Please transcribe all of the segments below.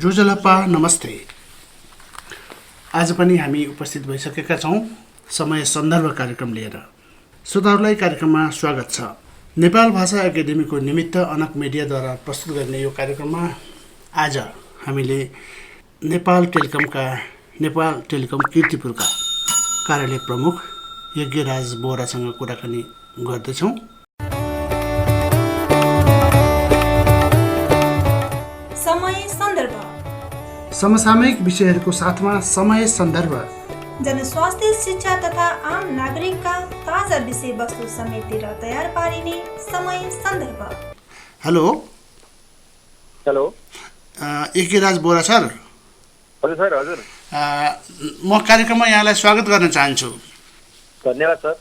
जोजलप्पा नमस्ते। आज पनि हामी उपस्थित भइसकेका छौँ समय सन्दर्भ कार्यक्रम लिएर। श्रोताहरूलाई कार्यक्रममा स्वागत छ। नेपाल भाषा एकाडेमीको निमित्त अनक मिडियाद्वारा प्रस्तुत गर्ने यो कार्यक्रममा आज हामीले नेपाल टेलिकम कीर्तिपुरका कार्यालय प्रमुख यज्ञराज बोहरासँग कुराकानी गर्दैछौँ। समसामयिक विषयहरूको साथमा समय सन्दर्भ, जनस्वास्थ्य, शिक्षा तथा आम नागरिकका ताजा विषयवस्तु समेटेर तयार पारिने समय सन्दर्भ। Hello Yagyaraj Bohra sir. हजुर सर। हजुर, म कार्यक्रममा यहाँलाई स्वागत गर्न चाहन्छु। धन्यवाद सर।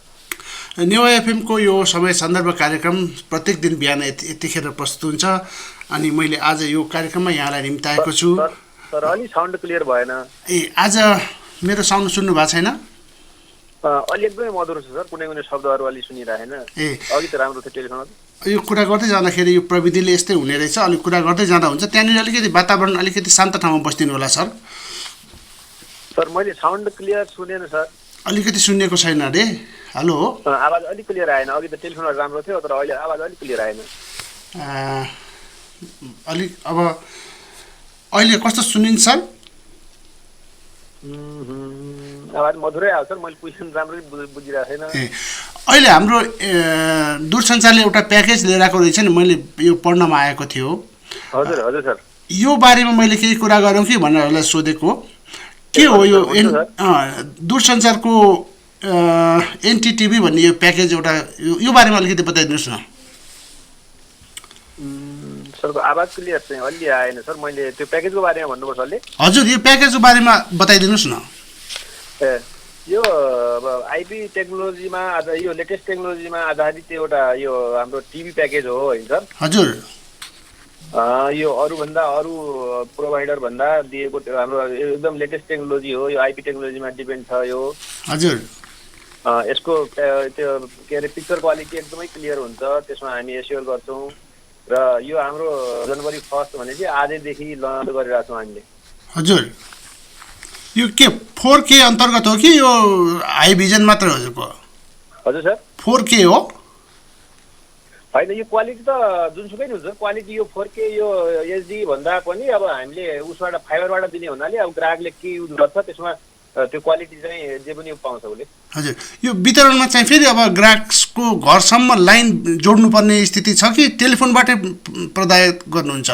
न्यू एफएमको यो समय सन्दर्भ कार्यक्रम प्रत्येक दिन बिहान यतिखेर प्रस्तुत हुन्छ अनि मैले आज यो कार्यक्रममा यहाँलाई निम्ताएको छु। सर अलि साउन्ड क्लियर भएन। आज मेरो साउन्ड सुन्नु भएको छैन? अलि एकदमै मधुरो छ सर, कुनै कुनै शब्दहरू अलि सुनिरहेन। अघि त राम्रो थियो टेलिफोनमा। यो कुरा गर्दै जाँदाखेरि यो प्रविधिले यस्तै हुने रहेछ। अलिक कुरा गर्दै जाँदा हुन्छ। त्यहाँनिर अलिकति वातावरण अलिकति शान्त ठाउँमा बस्दिनु होला सर। सर मैले साउन्ड क्लियर सुनेन सर। अलिकति सुनेको छैन अरे? हेलो, आवाज अलिक क्लियर आएन। अघि त टेलिफोनमा राम्रो थियो तर अहिले आवाज अलिक क्लियर आएन। अलिक अब अहिले कस्तो सुनिन्छ सर? आवाज मधुरै आयो सर। मैले क्वेसन राम्ररी बुझिरहेको छैन। अहिले हाम्रो दूरसञ्चारले एउटा प्याकेज लिएर आएको रहेछ नि, मैले यो पढ्नमा आएको थियो। हजुर हजुर सर। यो बारेमा मैले केही कुरा गरौँ कि भनेर सोधेको। के हो यो दूरसञ्चारको एनटिटिभी भन्ने यो प्याकेज एउटा, यो बारेमा अलिकति बताइदिनुहोस् न। सरको आवाज क्लियर चाहिँ अलि आएन सर। मैले त्यो प्याकेजको बारेमा भन्नुपर्छ अलि। हजुर, यो प्याकेजको बारेमा बताइदिनुहोस् न। यो अब आइपी टेक्नोलोजीमा आज यो लेटेस्ट टेक्नोलोजीमा आधारित एउटा यो हाम्रो टिभी प्याकेज हो होइन सर? हजुर। यो अरूभन्दा अरू प्रोभाइडर भन्दा दिएको हाम्रो एकदम लेटेस्ट टेक्नोलोजी हो। यो आइपी टेक्नोलोजीमा डिपेन्ड छ यो। हजुर। यसको त्यो के अरे पिक्चर क्वालिटी एकदमै क्लियर हुन्छ। त्यसमा हामी एस्योर गर्छौँ र यो हाम्रो जनवरी 1 भनेपछि आजैदेखि लन्च गरिरहेको छौँ हामीले। हजुर, यो के 4K अन्तर्गत हो कि यो हाई भिजन मात्र हो हजुरको? हजुर सर, 4K हो? होइन, यो क्वालिटी त जुनसुकै नि हुन्छ। क्वालिटी यो 4K यो एचडी भन्दा पनि अब हामीले उसबाट फाइबरबाट दिने हुनाले अब ग्राहकले के युज गर्छ त्यसमा त्यो क्वालिटी चाहिँ जे पनि पाउँछ उसले। हजुर, यो वितरणमा चाहिँ फेरि अब ग्राहकको घरसम्म लाइन जोड्नुपर्ने स्थिति छ कि टेलिफोनबाटै प्रदान गर्नुहुन्छ?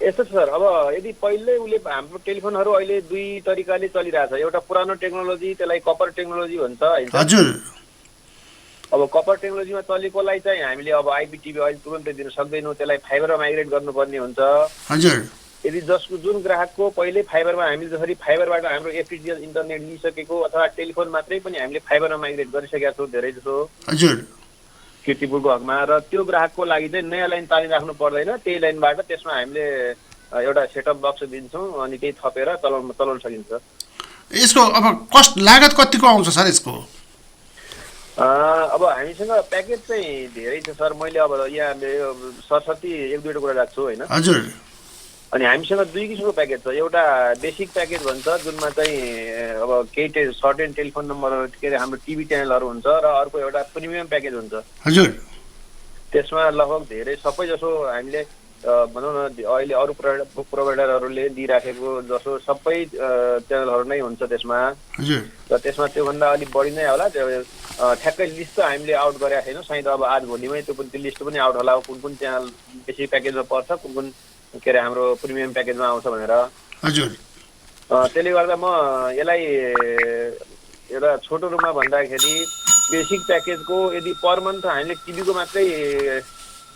यस्तो छ सर। अब यदि पहिल्यै उसले हाम्रो टेलिफोनहरू अहिले दुई तरिकाले चलिरहेछ। एउटा पुरानो टेक्नोलोजी, त्यसलाई कपर टेक्नोलोजी भन्छ होइन? हजुर। अब कपर टेक्नोलोजीमा चलेकोलाई चाहिँ हामीले अब आइपीटिभी अहिले तुरन्तै दिन सक्दैनौँ। त्यसलाई फाइबरमा माइग्रेट गर्नुपर्ने हुन्छ। हजुर। यदि जसको जुन ग्राहकको पहिले फाइबरमा हामीले जसरी फाइबरबाट हाम्रो एफटिटिएच इन्टरनेट लिइसकेको अथवा टेलिफोन मात्रै पनि हामीले फाइबरमा माइग्रेट गरिसकेका छौँ धेरै जसो। हजुर। कीर्तिपुरको हकमा, र त्यो ग्राहकको लागि चाहिँ नयाँ लाइन तानिराख्नु पर्दैन। त्यही लाइनबाट त्यसमा हामीले एउटा सेटअप बक्स दिन्छौँ अनि त्यही थपेर चलाउन सकिन्छ। यसको अब कस्ट लागत कतिको आउँछ सर यसको? अब हामीसँग प्याकेज चाहिँ धेरै छ सर। मैले अब यहाँ सरस्वती एक दुईवटा कुरा राख्छु होइन? हजुर। अनि हामीसँग दुई किसिमको प्याकेज छ। एउटा बेसिक प्याकेज भन्छ जुनमा चाहिँ अब केही सर्टेन टेलिफोन नम्बरहरू के अरे हाम्रो टिभी च्यानलहरू हुन्छ, र अर्को एउटा प्रिमियम प्याकेज हुन्छ। हजुर। त्यसमा लगभग धेरै सबै जसो हामीले भनौँ न अहिले अरू प्रोभाइडरहरूले दिइराखेको जसो सबै च्यानलहरू नै हुन्छ त्यसमा। हजुर। र त्यसमा त्योभन्दा अलिक बढी नै होला। त्यो ठ्याक्कै लिस्ट त हामीले आउट गरेका छैनौँ। सायद अब आज भोलिमै त्यो लिस्ट पनि आउट होला कुन कुन च्यानल बेसिक प्याकेजमा पर्छ, कुन कुन के अरे हाम्रो प्रिमियम प्याकेजमा आउँछ भनेर। हजुर। त्यसले गर्दा म यसलाई एउटा छोटो रूपमा भन्दाखेरि बेसिक प्याकेजको यदि पर मन्थ हामीले टिभीको मात्रै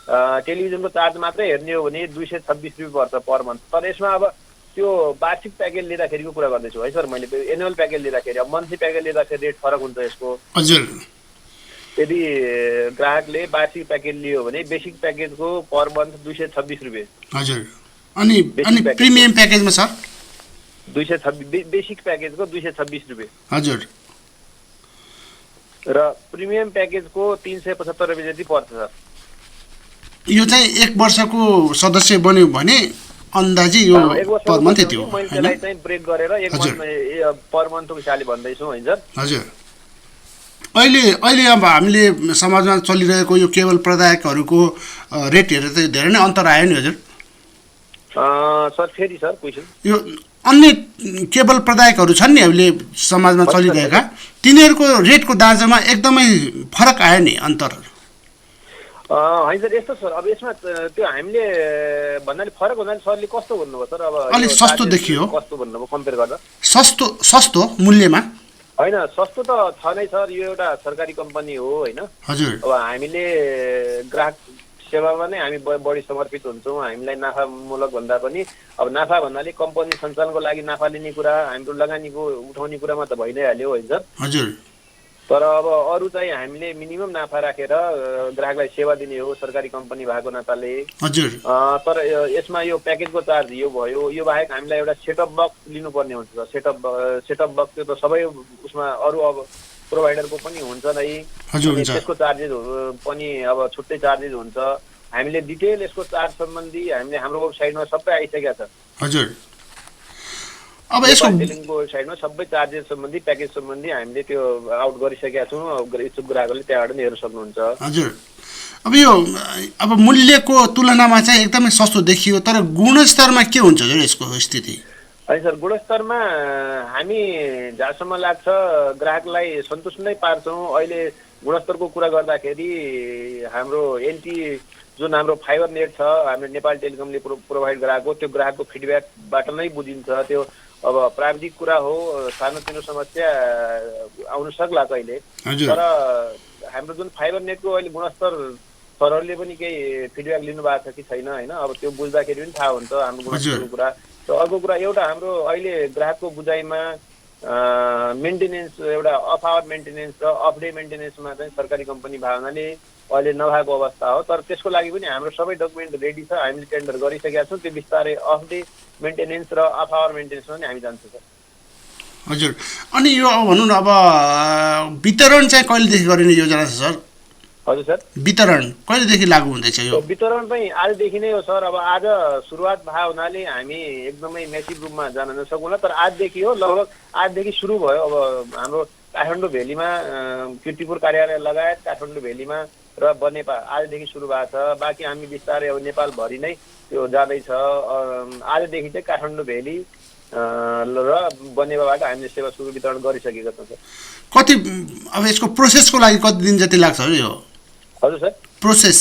टेलिभिजनको चार्ज मात्रै हेर्ने हो भने 226 रुपियाँ पर्छ पर मन्थ। तर यसमा अब त्यो वार्षिक प्याकेज लिँदाखेरिको कुरा गर्दैछु है सर मैले। एनुअल प्याकेज लिँदाखेरि अब मन्थली प्याकेज लिँदाखेरि रेट फरक हुन्छ यसको। हजुर। यदि ग्राहकले वार्षिक प्याकेज लियो भने बेसिक प्याकेजको पर मन्थ 226 रुपियाँ। हजुर। अनि प्रिमियम प्याकेजमा सर 226, बेसिक प्याकेजको 226 रुपियाँ। हजुर। र प्रिमियम प्याकेजको 375 रुपियाँ जति पर्छ सर। यो चाहिँ 1 वर्षको सदस्य बन्यो भने अन्दाजी यो एक वर्ष पर मन्थ यति हो मैले होइन त्यसलाई चाहिँ ब्रेक गरेर एक हजुर। मन्थ पर मन्थको हिसाबले भन्दैछु होइन सर। हजुर अहिले अहिले अब हामीले समाजमा चलिरहेको यो केबल प्रदायकहरूको रेट हेरेर चाहिँ धेरै नै अन्तर आयो नि हजुर। सर फेरि सर क्वेसन यो अन्य केबल प्रदायकहरू छन् नि अहिले समाजमा चलिरहेका तिनीहरूको रेटको दाँजोमा एकदमै फरक आयो नि अन्तर। होइन सर यस्तो सर अब यसमा त्यो हामीले भन्नाले फरक भन्नाले सरले कस्तो भन्नुभयो सर अब अलिक यो सस्तो charges देखियो। कस्तो भन्नुभयो कम्पेयर गर्दा? सस्तो मूल्यमा होइन सस्तो त छ नै सर, यो एउटा सरकारी कम्पनी हो होइन। हजुर अब हामीले ग्राहक सेवामा नै हामी बढी समर्पित हुन्छौँ। हामीलाई नाफामूलक भन्दा पनि अब नाफा भन्नाले कम्पनी सञ्चालनको लागि नाफा लिने कुरा, हाम्रो लगानीको उठाउने कुरामा त भइ नै हाल्यो होइन सर। हजुर तर अब अरू चाहिँ हामीले मिनिमम नाफा राखेर ग्राहकलाई सेवा दिने हो सरकारी कम्पनी भएको नाताले। हजुर तर यसमा यो प्याकेजको चार्ज यो भयो, यो बाहेक हामीलाई एउटा सेटअप बक्स लिनुपर्ने हुन्छ सर। सेटअप बक्स त्यो त सबै उसमा अरू अब प्रोभाइडरको पनि हुन्छ नै। हजुर अनि हुन्छ त्यसको चार्जेस पनि अब छुट्टै चार्जेस हुन्छ। हामीले डिटेल यसको चार्ज सम्बन्धी हामीले हाम्रो वेबसाइटमा सबै आइसकेका छ। हजुर अब यसको टेलिङको वेबसाइटमा सबै चार्जेस सम्बन्धी प्याकेज सम्बन्धी हामीले त्यो आउट गरिसकेका छौँ। इच्छुक ग्राहकहरूले त्यहाँबाट पनि हेर्न सक्नुहुन्छ। हजुर अब यो अब मूल्यको तुलनामा चाहिँ एकदमै सस्तो देखियो तर गुणस्तरमा के हुन्छ हजुर यसको स्थिति? होइन सर गुणस्तरमा हामी जहाँसम्म लाग्छ ग्राहकलाई सन्तुष्ट नै पार्छौँ। अहिले गुणस्तरको कुरा गर्दाखेरि हाम्रो एनटी जुन हाम्रो फाइबर नेट छ, हाम्रो नेपाल टेलिकमले प्रोभाइड गराएको त्यो ग्राहकको फिडब्याकबाट नै बुझिन्छ। त्यो अब प्राविधिक कुरा हो, सानोतिनो समस्या आउन सक्ला कहिले। तर हाम्रो जुन फाइबर नेटको अहिले गुणस्तर सरहरूले पनि केही फिडब्याक लिनुभएको छ कि छैन होइन, अब त्यो बुझ्दाखेरि पनि थाहा हुन्छ हाम्रो गुणस्तरको कुरा। र अर्को कुरा एउटा हाम्रो अहिले ग्राहकको बुझाइमा मेन्टेनेन्स एउटा अफ आवर मेन्टेनेन्स र अफ डे मेन्टेनेन्समा चाहिँ सरकारी कम्पनी भावनाले अहिले नभएको अवस्था हो। तर त्यसको लागि पनि हाम्रो सबै डकुमेन्ट रेडी छ, हामीले टेन्डर गरिसकेका छौँ। त्यो बिस्तारै अफ डे मेन्टेनेन्स र अफ आवर मेन्टेनेन्समा पनि हामी जान्छौँ सर। हजुर अनि यो भनौँ न अब वितरण चाहिँ कहिलेदेखि गरिने योजना छ सर? हजुर सर वितरण कहिलेदेखि लागू हुँदैछ यो? वितरण चाहिँ आजदेखि नै हो सर। अब आज सुरुवात भयो हुनाले हामी एकदमै मेसिभ रूपमा जान नसकौँला, तर आजदेखि हो, लगभग आजदेखि सुरु भयो। अब हाम्रो काठमाडौँ भेलीमा कीर्तिपुर कार्यालय लगायत काठमाडौँ भेलीमा र बनेपा आजदेखि सुरु भएको छ। बाँकी हामी बिस्तारै अब नेपालभरि नै त्यो जाँदैछ। आजदेखि चाहिँ काठमाडौँ भेली र बनेपाबाट हामीले सेवा सुरु वितरण गरिसकेका छौँ सर। कति अब यसको प्रोसेसको लागि कति दिन जति लाग्छ हो यो? हजुर सर प्रोसेस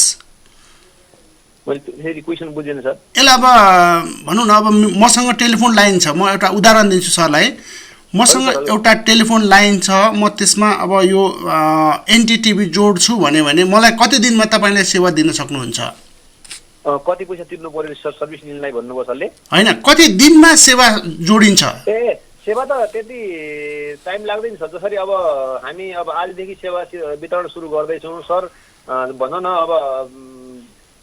मैले फेरि क्वेसन बुझेन सर। यसलाई अब भनौँ न अब मसँग टेलिफोन लाइन छ, म एउटा उदाहरण दिन्छु सरलाई। मसँग एउटा टेलिफोन लाइन छ, म त्यसमा अब यो एनटिटिभी जोड्छु भने मलाई कति दिनमा तपाईँले सेवा दिन सक्नुहुन्छ? कति पैसा तिर्नु पर्यो सर सर्भिस लिनलाई भन्नुभयो सरले? होइन कति दिनमा सेवा जोडिन्छ? ए सेवा त त्यति टाइम लाग्दैन सर। जसरी अब हामी अब आजदेखि सेवा वितरण सुरु गर्दैछौँ सर। भनौँ न अब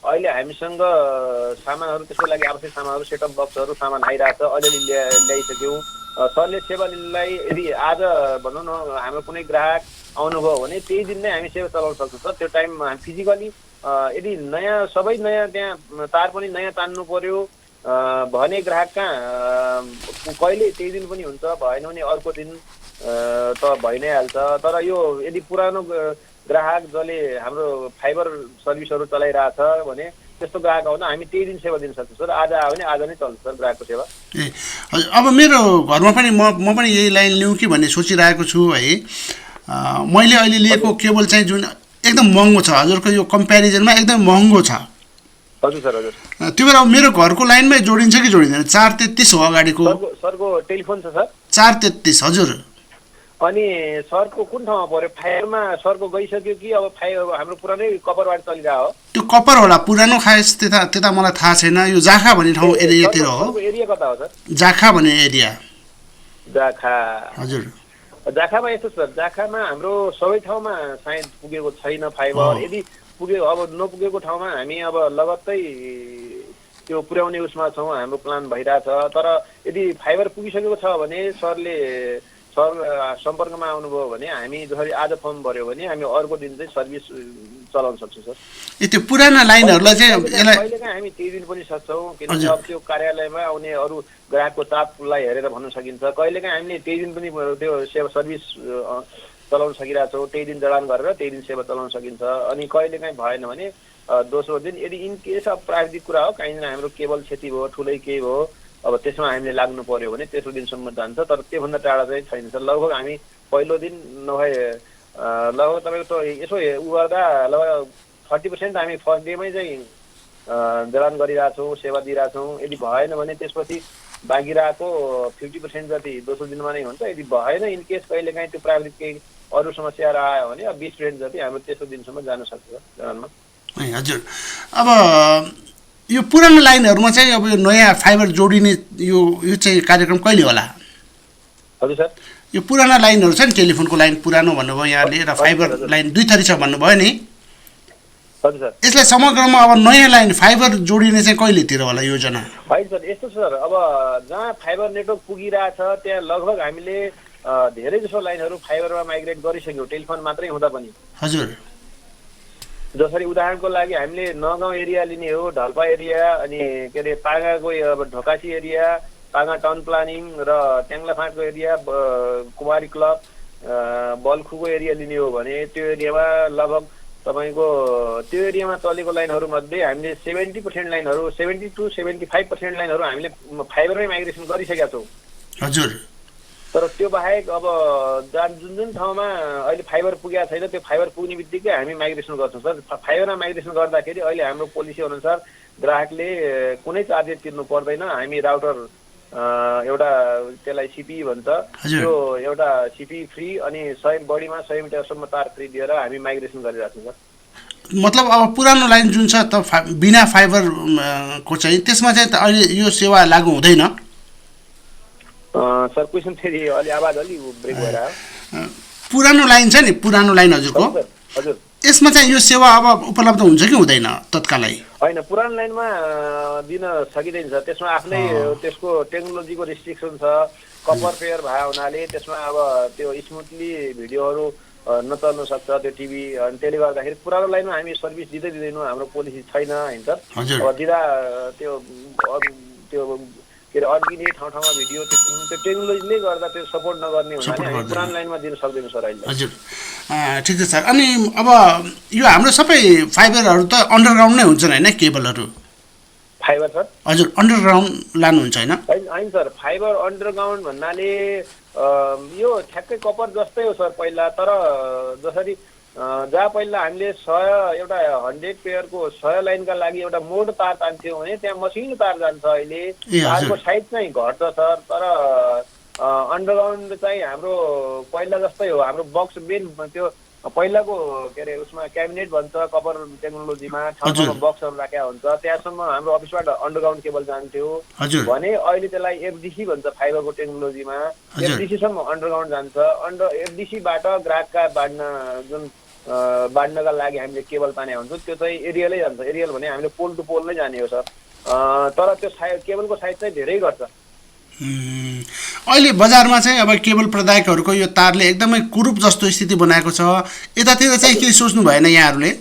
अहिले हामीसँग सामानहरू त्यसको लागि आवश्यक सामानहरू सेटअप बक्सहरू सामान आइरहेको छ, अलिअलि ल्याइसक्यौँ। सरले सेवा लिनलाई यदि आज भनौँ न हाम्रो कुनै ग्राहक आउनुभयो भने त्यही दिन नै हामी सेवा चलाउन सक्छौँ सर। त्यो टाइम फिजिकली यदि नयाँ सबै नयाँ त्यहाँ तार पनि नयाँ तान्नु पर्यो भने ग्राहक कहाँ कहिले त्यही दिन पनि हुन्छ, भएन भने अर्को दिन त भइ नै हाल्छ। तर यो यदि पुरानो ग्राहक जसले हाम्रो फाइबर सर्भिसहरू चलाइरहेछ भने त्यस्तो ग्राहक आउँदा हामी त्यही दिन सेवा दिन सक्छौँ सर। आज आयो भने आज नै चल्छ सर ग्राहकको सेवा। ए हजुर अब मेरो घरमा पनि म पनि यही लाइन लिउँ कि भन्ने सोचिरहेको छु है। मैले अहिले लिएको केबल चाहिँ जुन एकदम महँगो छ, हजुरको यो कम्पेरिजनमा एकदम महँगो छ। हजुर सर हजुर त्यो बेला मेरो घरको लाइनमै जोडिन्छ कि जोडिँदैन? 433 हो अगाडिको। सरको टेलिफोन छ सर 433 हजुर। अनि सरको कुन ठाउँमा पर्यो? फाइबरमा सरको गइसक्यो कि अब फाइबर हाम्रो पुरानै कपरबाट चलिरहेको हो? त्यो कपर होला, पुरानो खास त्यता मलाई थाहा छैन। यो जाखा भन्ने ठाउँ एरियातिर हो। एरिया कता हो सर? जाखा भन्ने एरिया। जाखा हजुर जाखामा यस्तो सर, जाखामा हाम्रो सबै ठाउँमा सायद पुगेको छैन फाइबर। यदि पुग्यो अब नपुगेको ठाउँमा हामी अब लगत्तै त्यो पुर्याउने उसमा छौँ, हाम्रो प्लान भइरहेछ। तर यदि फाइबर पुगिसकेको छ भने सरले सर सम्पर्कमा आउनुभयो भने हामी जसरी आज फर्म भर्यो भने हामी अर्को दिन चाहिँ सर्भिस चलाउन सक्छौँ सर। त्यो पुराना लाइनहरूलाई चाहिँ यसलाई कहिलेकाहीँ हामी त्यही दिन पनि सक्छौँ, किनभने अब त्यो कार्यालयमा आउने अरू ग्राहकको चापलाई हेरेर भन्न सकिन्छ। कहिलेकाहीँ हामीले त्यही दिन पनि त्यो सेवा सर्भिस चलाउन सकिरहेको छौँ, त्यही दिन जडान गरेर त्यही दिन सेवा चलाउन सकिन्छ। अनि कहिलेकाहीँ भएन भने दोस्रो दिन यदि इन केस अब प्राविधिक कुरा हो, काहीँनिर हाम्रो केबल क्षति भयो, ठुलै केही भयो, अब त्यसमा हामीले लाग्नु पर्यो भने तेस्रो दिनसम्म जान्छ। तर त्योभन्दा टाढा चाहिँ छैन सर। लगभग हामी पहिलो दिन नभए लगभग तपाईँको यसो उ गर्दा लगभग 30% हामी फर्स्ट डेमै चाहिँ जडान गरिरहेछौँ, सेवा दिइरहेछौँ। यदि भएन भने त्यसपछि बाँकी रहेको 50% जति दोस्रो दिनमा नै हुन्छ। यदि भएन इन केस कहिलेकाहीँ त्यो प्राविधिक केही अरू समस्याहरू आयो भने अब 20% जति हाम्रो तेस्रो दिनसम्म जान सक्छ जडानमा। हजुर, अब यो पुरानो लाइनहरूमा चाहिँ अब यो नयाँ फाइबर जोडिने यो चाहिँ कार्यक्रम कहिले होला? हजुर सर, यो पुराना लाइनहरू छ नि, टेलिफोनको लाइन पुरानो भन्नुभयो यहाँले र फाइबर लाइन दुई थरी छ भन्नुभयो नि। हजुर सर, यसलाई समग्रमा अब नयाँ लाइन फाइबर जोडिने चाहिँ कहिलेतिर होला योजना? होइन सर, यस्तो सर, अब जहाँ फाइबर नेटवर्क पुगिरहेछ त्यहाँ लगभग हामीले धेरै जसो लाइनहरू फाइबरमा माइग्रेट गरिसक्यौँ, टेलिफोन मात्रै हुँदा पनि। हजुर, जसरी उदाहरणको लागि हामीले नगाउँ एरिया लिने हो, ढल्पा एरिया, अनि के अरे पागाको अब ढोकासी एरिया, पागा टाउन प्लानिङ र ट्याङ्लाफाँटको एरिया, कुमारी क्लब, बल्खुको एरिया लिने हो भने त्यो एरियामा लगभग तपाईँको त्यो एरियामा चलेको लाइनहरूमध्ये हामीले 70% लाइनहरू, 70 to 75% लाइनहरू हामीले फाइबरमै माइग्रेसन गरिसकेका छौँ। हजुर, तर त्यो बाहेक अब जुन जुन ठाउँमा अहिले फाइबर पुगेको छैन त्यो फाइबर पुग्ने बित्तिकै हामी माइग्रेसन गर्छौँ सर। फाइबरमा माइग्रेसन गर्दाखेरि अहिले हाम्रो पोलिसी अनुसार ग्राहकले कुनै चार्जेस तिर्नु पर्दैन। हामी राउटर एउटा त्यसलाई सिपी भन्छ, त्यो एउटा सिपी फ्री अनि 100 बढीमा 100 मिटरसम्म तार फ्री दिएर हामी माइग्रेसन गरिरहेको छौँ सर। मतलब अब पुरानो लाइन जुन छ त बिना फाइबर को चाहिँ त्यसमा चाहिँ अहिले यो सेवा लागू हुँदैन? सर क्वेसन फेरि अलि आवाज अलि ब्रेक भएर आयो। पुरानो लाइन छ नि, पुरानो लाइन हजुरको, हजुर, यसमा चाहिँ यो सेवा अब उपलब्ध हुन्छ कि हुँदैन तत्कालै? होइन, पुरानो लाइनमा दिन सकिँदैन सर। त्यसमा आफ्नै त्यसको टेक्नोलोजीको रिस्ट्रिक्सन छ। कपर पेयर भए हुनाले त्यसमा अब त्यो स्मुथली भिडियोहरू नचल्न सक्छ त्यो टिभी। अनि त्यसले गर्दाखेरि पुरानो लाइनमा हामी सर्भिस दिँदैनौँ, हाम्रो पोलिसी छैन होइन सर। अब दिँदा त्यो के अरे अड्किने ठाउँ भिडियो त्यो टेक्नोलोजीले गर्दा त्यो सपोर्ट नगर्ने हुनाले हामी पुरानो लाइनमा दिन सक्दैनौँ सर अहिले। हजुर, ठिक छ सर। अनि अब यो हाम्रो सबै फाइबरहरू त अन्डरग्राउन्ड नै हुन्छन् होइन, केबलहरू? फाइबर सर, हजुर, अन्डरग्राउन्ड लानुहुन्छ होइन? होइन सर, फाइबर अन्डरग्राउन्ड भन्नाले यो ठ्याक्कै कपर जस्तै हो सर पहिला। तर जसरी जहाँ पहिला हामीले 100 पेयरको 100 लाइनका लागि एउटा मोड तार तान्थ्यौँ भने त्यहाँ मसिनो तार जान्छ। अहिले तारको साइज चाहिँ घट्छ सर। तर अन्डरग्राउन्ड चाहिँ हाम्रो पहिला जस्तै हो। हाम्रो बक्स मेन त्यो पहिलाको के अरे उसमा क्याबिनेट भन्छ कपर टेक्नोलोजीमा, ठाउँमा बक्सहरू राखेको हुन्छ, त्यहाँसम्म हाम्रो अफिसबाट अन्डरग्राउन्ड केबल जान्थ्यो भने अहिले त्यसलाई एफडिसी भन्छ फाइबरको टेक्नोलोजीमा। एफडिसीसम्म अन्डरग्राउन्ड जान्छ। एफडिसीबाट ग्राहकका बाँड्नका लागि हामीले केबल ताने हुन्छौँ, त्यो चाहिँ एरियलै जान्छ। एरियल भने हामीले पोल टु पोल नै जाने हो सर। तर त्यो केबलको साइज चाहिँ धेरै घट्छ। अहिले बजारमा चाहिँ अब केबल प्रदायकहरूको यो तारले एकदमै कुरूप जस्तो स्थिति बनाएको छ। यतातिर चाहिँ के सोच्नु भएन यहाँहरूले?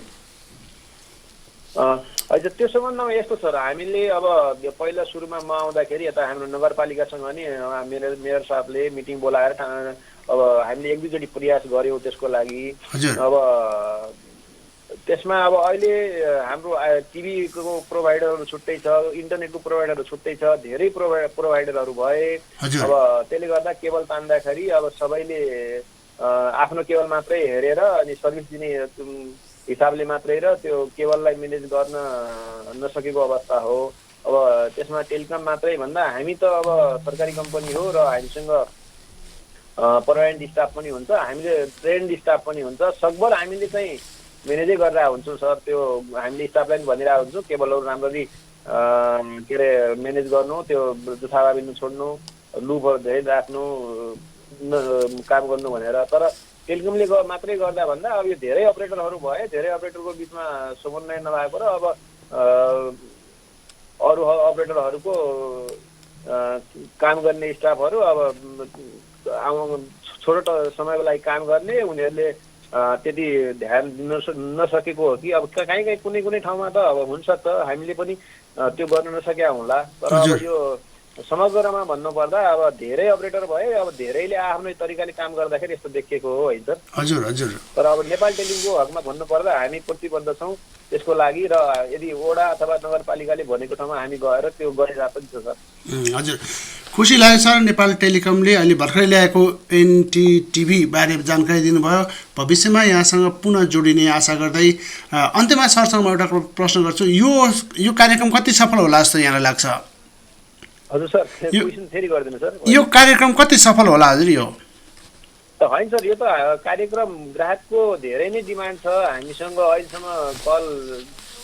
हजुर, त्यो सम्बन्धमा यस्तो सर, हामीले अब पहिला सुरुमा म आउँदाखेरि यता हाम्रो नगरपालिकासँग नि मेयर साहबले मिटिङ बोलाएर अब हामीले 1-2 चोटि प्रयास गऱ्यौँ त्यसको लागि। अब त्यसमा अब अहिले हाम्रो टिभीको प्रोभाइडरहरू छुट्टै छ, इन्टरनेटको प्रोभाइडरहरू छुट्टै छ, धेरै प्रोभाइडरहरू भए। अब त्यसले गर्दा केबल तान्दाखेरि अब सबैले आफ्नो केबल मात्रै हेरेर अनि सर्भिस दिने हिसाबले मात्रै र त्यो केबललाई म्यानेज गर्न नसकेको अवस्था हो। अब त्यसमा टेलिकम मात्रै भन्दा हामी त अब सरकारी कम्पनी हो र हामीसँग पर्मानेन्ट स्टाफ पनि हुन्छ, हामीले ट्रेन्ड स्टाफ पनि हुन्छ। सकभर हामीले चाहिँ म्यानेजै गरिरहेको हुन्छौँ सर। त्यो हामीले स्टाफलाई पनि भनिरहेको हुन्छौँ केबलहरू राम्ररी के अरे म्यानेज गर्नु, त्यो जुथाबा बिन्नु छोड्नु, लुपहरू धेरै राख्नु, काम गर्नु भनेर। तर टेलिकमले मात्रै गर्दा भन्दा अब यो धेरै अपरेटरहरू भए, धेरै अपरेटरको बिचमा समन्वय नभएको र अब अरू अपरेटरहरूको काम गर्ने स्टाफहरू अब छोटो समयको लागि काम गर्ने उनीहरूले त्यति ध्यान दिन नसकेको हो कि अब कहीँ कहीँ कुनै कुनै ठाउँमा त अब हुन्छ त हामीले पनि त्यो गर्न नसकेका होला। तर अब यो समग्रमा भन्नुपर्दा अब धेरै अपरेटर भए, अब धेरैले आफ्नो तरिकाले काम गर्दाखेरि यस्तो देखिएको हो है सर। हजुर हजुर। तर अब नेपाल टेलिङको हकमा भन्नुपर्दा हामी प्रतिबद्ध छौँ त्यसको लागि, र यदि वडा अथवा नगरपालिकाले भनेको ठाउँमा हामी गएर त्यो गरिरहेको पनि छ सर। हजुर, खुसी लाग्यो सर। नेपाल टेलिकमले अहिले भर्खरै ल्याएको एनटिटिभी बारे जानकारी दिनुभयो। भविष्यमा यहाँसँग पुनः जोडिने आशा गर्दै अन्त्यमा सरसँग म एउटा प्रश्न गर्छु, यो कार्यक्रम कति सफल होला जस्तो यहाँलाई लाग्छ? हजुर सर, क्वेसन फेरि गरिदिनु सर। यो कार्यक्रम कति सफल होला हजुर? यो त होइन सर, यो त कार्यक्रम ग्राहकको धेरै नै डिमान्ड छ। हामीसँग अहिलेसम्म कल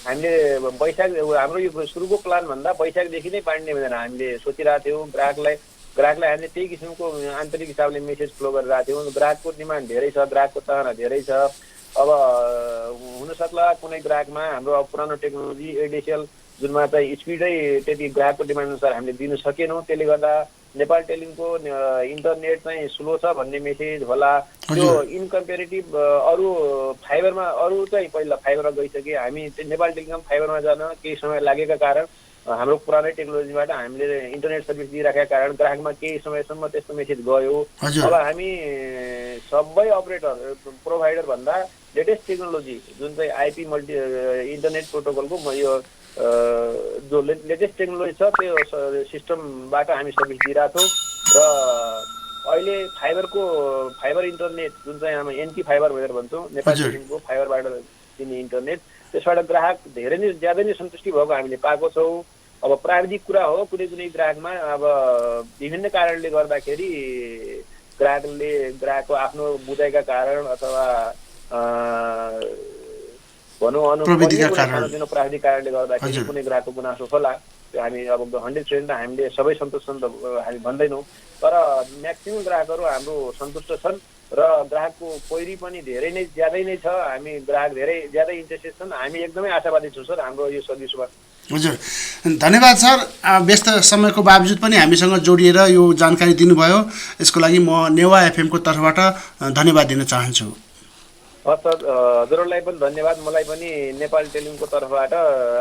हामीले वैशाख, हाम्रो यो सुरुको प्लान भन्दा वैशाखदेखि नै बाँड्ने भनेर हामीले सोचिरहेको थियौँ। ग्राहकलाई हामीले त्यही किसिमको आन्तरिक हिसाबले मेसेज फ्लो गरिरहेको थियौँ। ग्राहकको डिमान्ड धेरै छ, ग्राहकको चाहना धेरै छ। अब हुनसक्ला कुनै ग्राहकमा हाम्रो पुरानो टेक्नोलोजी एडिएसएल जुनमा चाहिँ स्पिडै त्यति ग्राहकको डिमान्ड अनुसार हामीले दिन सकेनौँ। त्यसले गर्दा नेपाल टेलिङको इन्टरनेट चाहिँ स्लो छ भन्ने मेसेज होला। त्यो इन कम्पेरिटिभ अरू फाइबरमा, अरू चाहिँ पहिला फाइबरमा गइसके, हामी नेपाल टेलिकम फाइबरमा जान केही समय लागेका कारण हाम्रो पुरानै टेक्नोलोजीबाट हामीले इन्टरनेट सर्भिस दिइराखेका कारण ग्राहकमा केही समयसम्म त्यस्तो मेसेज गयो। अब हामी सबै अपरेटर प्रोभाइडर भन्दा लेटेस्ट टेक्नोलोजी जुन चाहिँ आइपी इन्टरनेट प्रोटोकलको यो जो लेटेस्ट टेक्नोलोजी छ त्यो सिस्टमबाट हामी सर्भिस दिइरहेको छौँ। र अहिले फाइबर इन्टरनेट जुन चाहिँ हामी एनटी फाइबर भनेर भन्छौँ, नेपाल टेलिङको फाइबरबाट दिने इन्टरनेट, त्यसबाट ग्राहक धेरै नै ज्यादै नै सन्तुष्टि भएको हामीले पाएको छौँ। अब प्राविधिक कुरा हो, कुनै कुनै ग्राहकमा अब विभिन्न कारणले गर्दाखेरि ग्राहकको आफ्नो बुझाइका कारण अथवा भनौँ प्राविधिक कारणले गर्दाखेरि कुनै ग्राहकको गुनासो होला। त्यो हामी अब 100% हामीले सबै सन्तुष्ट छन् त हामी भन्दैनौँ, तर म्याक्सिमम ग्राहकहरू हाम्रो सन्तुष्ट छन् र ग्राहकको क्वेरी पनि धेरै नै ज्यादै नै छ। हामी ग्राहक धेरै ज्यादै इन्ट्रेस्टेड छन्। हामी एकदमै आशावादी छौँ सर हाम्रो यो सर्भिसमा। हजुर, धन्यवाद सर। व्यस्त समयको बावजुद पनि हामीसँग जोडिएर यो जानकारी दिनुभयो, यसको लागि म नेवा एफएमको तर्फबाट धन्यवाद दिन चाहन्छु। सर, हजुरहरूलाई पनि धन्यवाद। मलाई पनि नेपाल टेलिङको तर्फबाट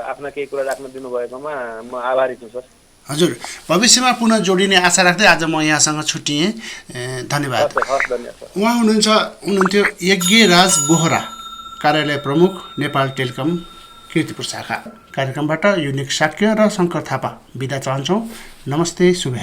आफ्ना केही कुरा राख्न दिनुभएकोमा म आभारी छु सर। हजुर, भविष्यमा पुनः जोडिने आशा राख्दै आज म यहाँसँग छुट्टिएँ। धन्यवाद। उहाँ हुनुहुन्थ्यो यज्ञराज बोहरा, कार्यालय प्रमुख, नेपाल टेलिकम कीर्तिपुर शाखा। कार्यक्रमबाट युनिक शाक्य र शङ्कर थापा बिदा चाहन्छौँ। नमस्ते, शुभ।